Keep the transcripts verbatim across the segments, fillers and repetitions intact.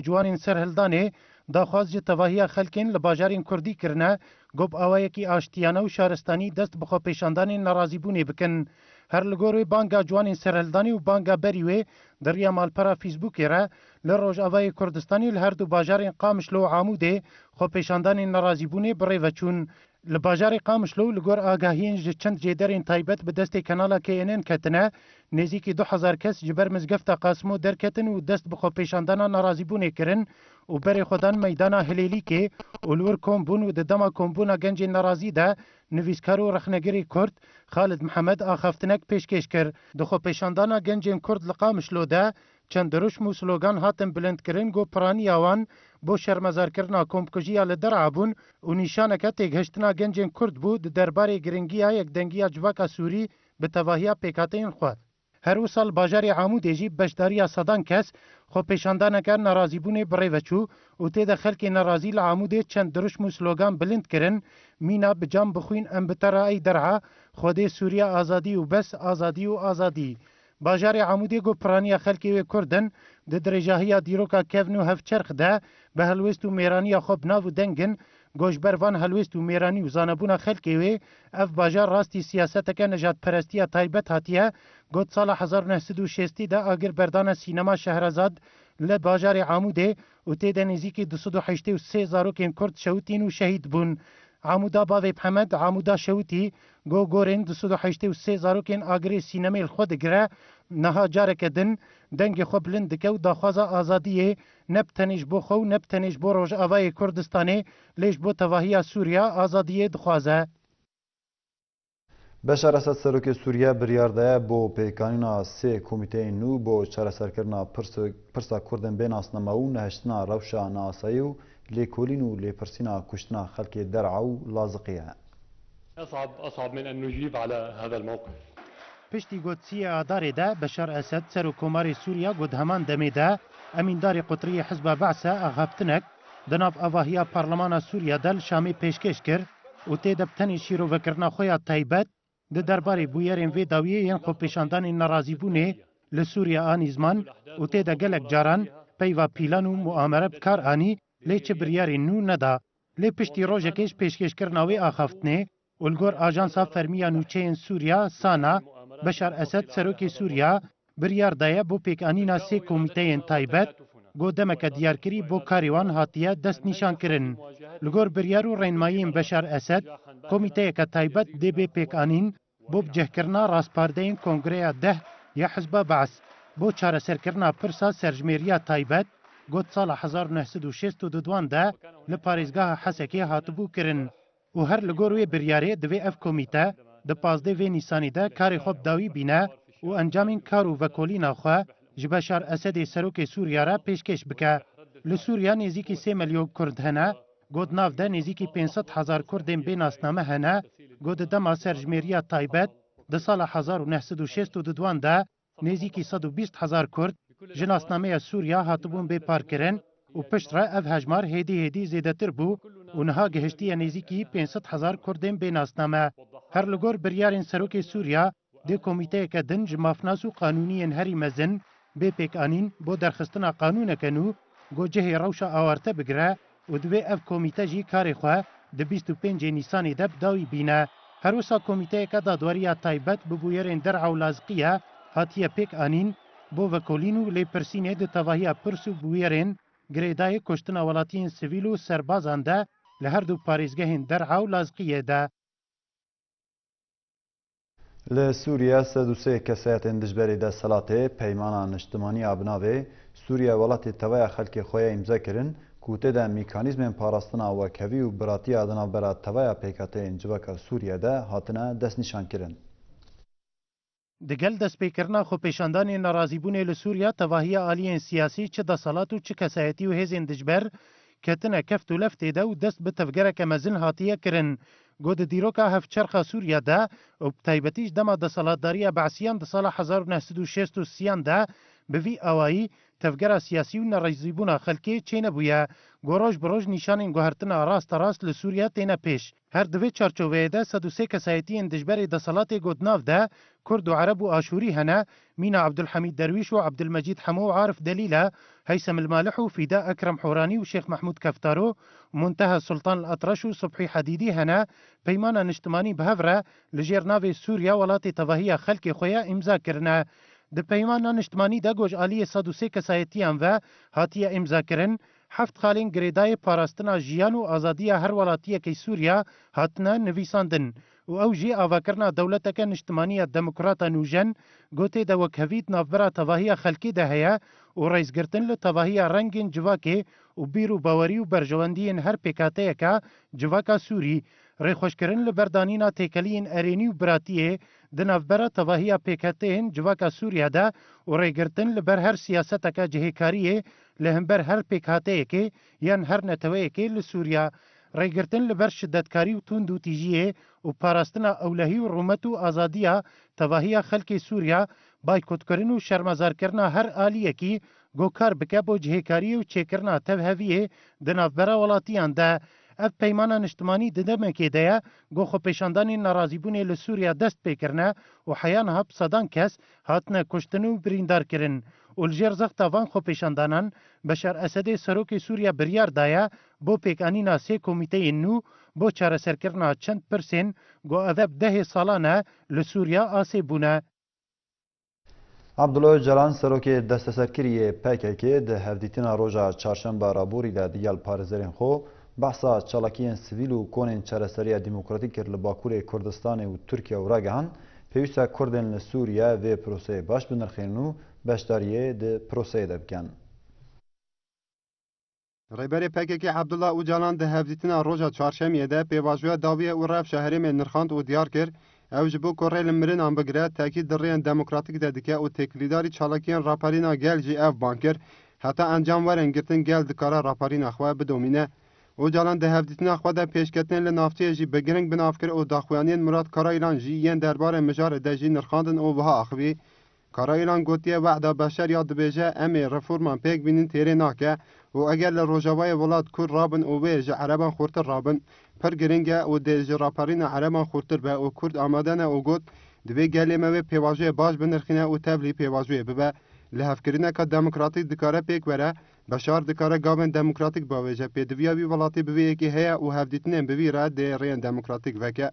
Ciwanên serhildanê daxwaz ji tevahiya xelkên li bajarên Kurdî kirine, ku bi awayekî aştiyane û şaristanî dest bi xwepêşandanên nerazîbûnê bikin. Her li gor wê banga ciwanên serhildanê û banga berî wê di riya malpera Facebookê re li Rojavayê Kurdistanê li her du bajarên Qamişlo û Amûdê xwepêşandanên nerazîbûnê bi rê ve çûn. Li bajarê Qamişlo li gor agahiyên ji çend jêderên taybet bi destê kanala K N N ketine, nêzîkî du hezar kes ji ber mizgefta Qasimo derketin û dest bi xwepêşandana nerazîbûnê kirin û berê xwe dan meydana Hilêlîkê û li wir kom bûn û di dema kombûna gencên nerazî de nivîskar û rexnegirê Kurd Xalid Mihemed axaftinek pêşkêş kir. Di xwepêşandana gencên Kurd li Qamişlo de çend dirûşm û slogan hatin bilindkirin, ku piraniya wan bo şermezarkirina komkujiya li Der'a bûn û nîşaneke têgihiştina gencên Kurd bû di derbarê giringiya yekdengiya civaka Sûrî bi tevahiya pêkhateyên xwe. Her wisa li bajarê Amûdê jî beşdariya sedan kes xwepêşandaneke nerazîbûnê bi rê ve çû û tê de xelkê nerazî li Amûdê çend dirûşm û slogan bilind kirin, mîna bi can bixwîn em bi te re ey Der'a, Xwedê Sûriya azadî û bes, azadî û azadî. Bajarê Amûdê ku piraniya xelkê wê Kurd in, di dirêjahiya dîroka kevn û hevçerx de bi helwêst û mêraniya xwe bi nav û deng in, ku ji ber van helwêst û mêranî û zanebûna xelkê wê, ev bajar rastî siyaseteke nejadperestiya taybet hatiye, got sala hezar û neh sed û şêstî de agir berdane sînema Şehrezad li bajarê Amûdê û tê de nêzîkî du sed û heştê û sê zarokên Kurd şewitîn û şehîd bûn. Amûda Bavê Mihemed, Amûda Şewitî, go gorên du sed û heştê û sê zarokên agirê sînemê li xwe digire, niha careke din dengê xwe bilind dike û daxwaza azadiyê ne bi tenê ji bo xwe û ne bi tenê ji bo Rojavayê Kurdistanê, lê ji bo tevahiya Sûriya azadiyê dixwaze. Beşar Esed serokê Sûriye biryar daye bo pêkanîna sê komîteyên nû bo çareserkirina pirs-, pirsa Kurdên bê nasname û nehiştina rewşa naasayî û lêkolîn û lêpirsîna kuştina xelkê Der'a û Laziqiyê. أصعب، أصعب من أن نجيب على هذا الموقف. Piştî got siyê Adarê de Beşar Esed, Serokkomarê Sûriya, got heman demê de emîndarê qutriyê Hizba Be'se axaftinek di nav avahiya Parlemana Sûriya de li Şamê pêşkêş kir û tê de bi tenê şîrovekirina xwe ya taybet di derbarê bûyerên vê dawiyê yên xwepêşandanên nerazîbûnê li Sûriya anî ziman û tê de gelek caran peyva pîlan û muamere bi kar anî, lê çi biryarên nû neda. Lê piştî rojekê ji pêşkêşkirina wê axaftinê û li gor Ajansa Fermî ya Nûçeyên Sûriya, SANA, Beşar Esed, serokê Sûriya, biryar daye bo pêkanîna sê komîteyên taybet, ku demeke diyarkirî bo karê wan hatiye destnîşankirin. Li gor biryar û rênmayiyên Beşar Esed, komîteyeke taybet dê bê pêkanîn bo bicihkirina raspardeyên Kongreya deh ya Hizba Be's, bo çareserkirina pirsa serjimêriya taybet, got sala hezar û neh sed û şêst û du de li parêzgeha Hesekê hatibû kirin. Û her li gor wê biryarê divê ev komîte di pazdeh vê Nîsanê de karê xwe bi dawî bîne û encamên kar û vekolîna xwe ji Beşar Esedê serokê Sûriya re pêşkêş bike. Li Sûriya nêzîkî sê milyon Kurd hene, got nav de nêzîkî pênc sed hezar Kurdên bê nasname hene, got di dema serjimêriya taybet di sala hezar û neh sed û şêst û du de nêzîkî sed û bîst hezar Kurd ji nasnameya Sûriya hatibûn bê parkirin û piştre ev hejmar hêdî hêdî zêdetir bû û niha gihiştiye nêzîkî pênc sed hezar Kurdên bê nasname. Her li gor biryarên serokê Sûriya dê komîteyeke din ji mafnas û qanûniyên herî mezin bê pêkanîn bo derxistina qanûneke nû ku cihê rewşa awarte bigire û divê ev komîte jî karê xwe di bîst û pêncê Nîsanê de bi dawî bîne. Her wisa komîteyeke dadweriya taybet bi bûyerên Der'a û Laziqiye hatiye pêk anîn, bo vekolîn û lêpirsînê di tevahiya pirs û bûyerên girêdayê kuştina welatiyên sivîl û serbazan de li her du parêzgehên Der'a û Laziqiyê de. Li Sûriye sed û sê kesayetên dijberî desthilatê Peymana Niştimanî ya bi navê Sûriye welatê teveya xelkê xwe ye îmze kirin, ku tê de mîkanîzmên parastina wekhevî û biratiya di navbera teveya pêkhateyên civaka Sûriye de hatine destnîşankirin. Digel destpêkirina xwepêşandanên nerazîbûnê li Sûriya, tevahiya aliyên siyasî, çi deselat û çi kesayetî û hêzên dijber ketine keft û leftê de û dest bi tevgereke mezin hatiye kirin. Got, di dîroka hevçerxa Sûriya de û bi taybetî ji dema desthilatdariya Be'siyan di sala hezar û neh sed û şêst û sêyan de bi vî awayî tevgera siyasî û nerazîbûna xelkê çênebûye, ku roj bi roj nîşanên guhertina rasterast li Sûriye têne pêş. Her di vê çarçoveyê de sed û sê kesayetiyên dijberê deselatê ku di nav de Kurd û Ereb û Aşûrî hene, mîna Abdulhamîd Derwîş û Abdulmecîd Hemo û Arif Delîle, Heysem El Malih û Fîda Ekrem Horanî û Şêx Mehmûd Keftaro û Munteha Sultan El Etreş û Subhî Hedîdî hene, peymana niştimanî bi hev re li jêr navê Sûriya welatê tevahiya xelkê xwe ye îmza kirine. Di peymana niştimanî de ku ji aliyê sed û sê kesayetiyan ve hatiye îmzakirin, heft xalên girêdayê parastina jiyan û azadiya her welatiyekê Sûriya hatine nivîsandin û ew jî avakirina dewleteke niştimanî ya demokrata nûjen, ku tê de wekhevî di navbera tevahiya xelkê de heye û rêzgirtin li tevahiya rengên civakê û bîr û bawerî û berjewendiyên her pêkhateyeke civaka Sûrî, rêxweşkirin li ber danîna têkeliyên erênî û biratiyê di navbera tevahiya pêkhateyên civaka Sûriye de û rêgirtin li ber her siyaseteke cihêkariyê li hember her pêkhateyekê yan her neteweyekê li Sûriye, rêgirtin li ber şidetkarî û tundûtîjiyê û parastina ewlehî û rûmet û azadiya tevahiya xelkê Sûriye, baykotkirin û şermezarkirina her aliyekî ku kar bike bo cihêkariyê û çêkirina tevheviyê di navbera welatiyan de. Ev peymana niştimanî di demekê de ye ku xwepêşandanên nerazîbûnê li Sûriya dest pê kirine û heya niha bi sedan kes hatine kuştin û birîndar kirin û li jêr zexta van xwepêşandanan Beşar Esedê serokê Sûriya biryar daye bo pêkanîna sê komîteyên nû bo çareserkirina çend pirsên ku ev bi dehê salan e li Sûriya asê bûne. Abdullah Öcalan, serokê desteserkirî yê P K K, di hevdîtina roja çarşemba raborî de digel parêzerên xwe behsa çalakiyên sivîl û konên çareseriya demokratîk kir li Bakurê Kurdistanê û Tirkiye û ragihand, pêwîst e Kurdên li Sûriye vê proseyê baş binirxînin û beşdariyê di proseyê de bikin. Rêberê P K K Abdullah Ocalan di hevdîtina roja çarşemiyê de pêvajoya dawiyê û rewşa herêmê nirxand û diyar kir, ew ji bo ku rê li mirinan bigire, tekîd di rêyên demokratîk de dike û têkilîdarî çalakiyên raparîna gel jî ev bang kir, heta encam werin girtin gel dikare raparîna xwe bidomîne. Ocalan di hevdîtina xwe de pêşketinên li navçeyê jî bi giring bi nav kir û daxuyaniyên Murat Karayîlan jî yên derbarê mijarê de jî nirxandin û wiha axivî, Karayîlan gotiye, wehda beşer ya dibêje, em ê reforman pêk bînin têrê nake û eger li rojavayê welat Kurd rabin û wê ji Ereban xurtir rabin, pir giring e û dê ji raperîna Ereban xurtir be û Kurd amade ne û got, divê gelê me wê pêvajoyê baş binirxîne û tevlî pêvajoyê bibe. Lihevkirineka demokratîk dikare pêk were, Beşar dikare gavên demokratîk bavêje, pêdiviya wî welatê bi vê yekê heye û hevdîtinên bi vî re dê rêyên demokratîk veke.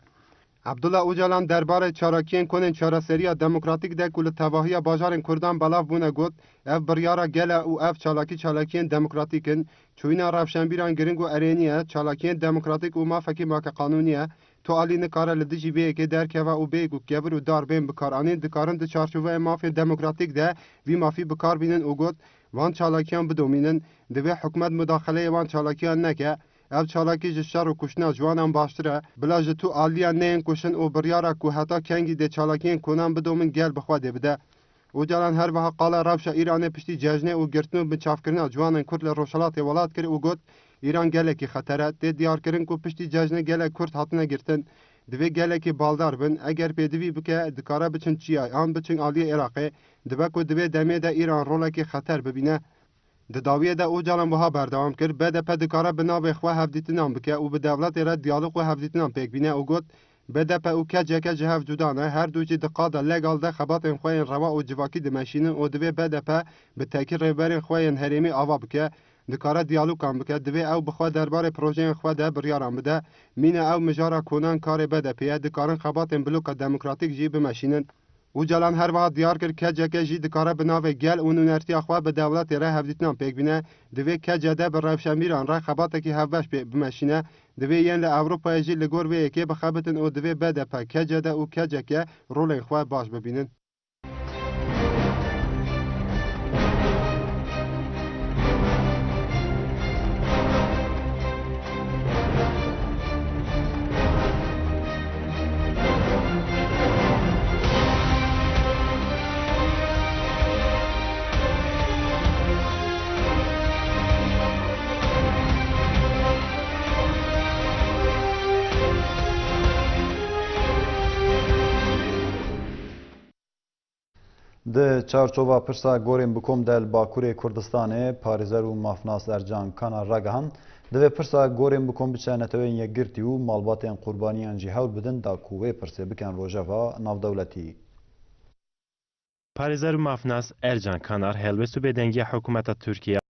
Abdullah Ocalan derbarê çalakiyên konên çareseriya demokratîk de ku li tevahiya bajarên Kurdan belav bûne got, ev biryara gel e û ev çalakî çalakiyên demokratîk in. Çûyîna rewşenbîran giring û erênî ye, çalakiyên demokratîk û mafekî makeqanûnî ye. Tu alî nikare li dijî vê yekê derkeve û bêyî ku kevir û dar bên bikaranîn dikarin di çarçoveyê mafên demokratîk de vî mafî bi kar bînin û got, van çalakiyan bidomînin, divê hikûmet mudaxeleyê van çalakiyan neke. Ev çalakî ji şer û kuştina ciwanan baştir e. Bila ji tu aliyan neyên kuştin û biryara ku heta kengî dê çalakiyên konan bidomin gel bi xwe dê bide. Ocalan her wiha qala rewşa Îranê piştî cejnê û girtin û binçavkirina ciwanên Kurd li rojhilatê welat kir û got, Îran gelekî xeter e. Tê diyarkirin ku piştî cejnê gelek Kurd hatine girtin. Divê gelekî baldar bin. Eger pêdivî bike, dikare biçin çiyayê an biçin aliyê Iraqê. Dibe ku di vê demê de Îran rolekî xeter bibîne. Di dawiyê de Ocalan wiha berdewam kir, B D P dikare bi navê xwe hevdîtinan bike û bi dewletê re diyalog û hevdîtinan pêk bîne û got, B D P û K C K ji hev cuda ne, her du jî di qada legal de xebatên xwe yên rewa û civakî dimeşînin û divê B D P bi tekî rêberên xwe yên herêmî ava bike, dikare diyalogan bike, divê ew bi xwe derbarê projeyên xwe de biryaran bide. Mîna ew mijara konan karê B D P ye, dikarin xebatên bloka demokratîk jî bimeşînin. Ocalan her wiha diyar kir, K C K jî dikare bi navê gel û nûnertiya xwe bi dewletê re hevdîtinan pêk bîne. Divê K C D bi rewşenbîran re xebatekî hevbeş pê bimeşîne. Divê yên li Ewropayê jî li gor vê yekê bixebitin û divê B D P, K C D û K C K rolên xwe baş bibînin. Di çarçova pirsa gorên bi kom de li Bakurê Kurdistanê, parêzer û mafnas Ercan Kanar ragihand, divê pirsa gorên bi kom biçe Neteweyên Yekgirtî û malbatên qurbaniyan jî hewl bidin da ku wê pirsê bikin rojeva navdewletî. Parêzer û mafnas Ercan Kanar helwest û bêdengiya hikûmeta Tirkiye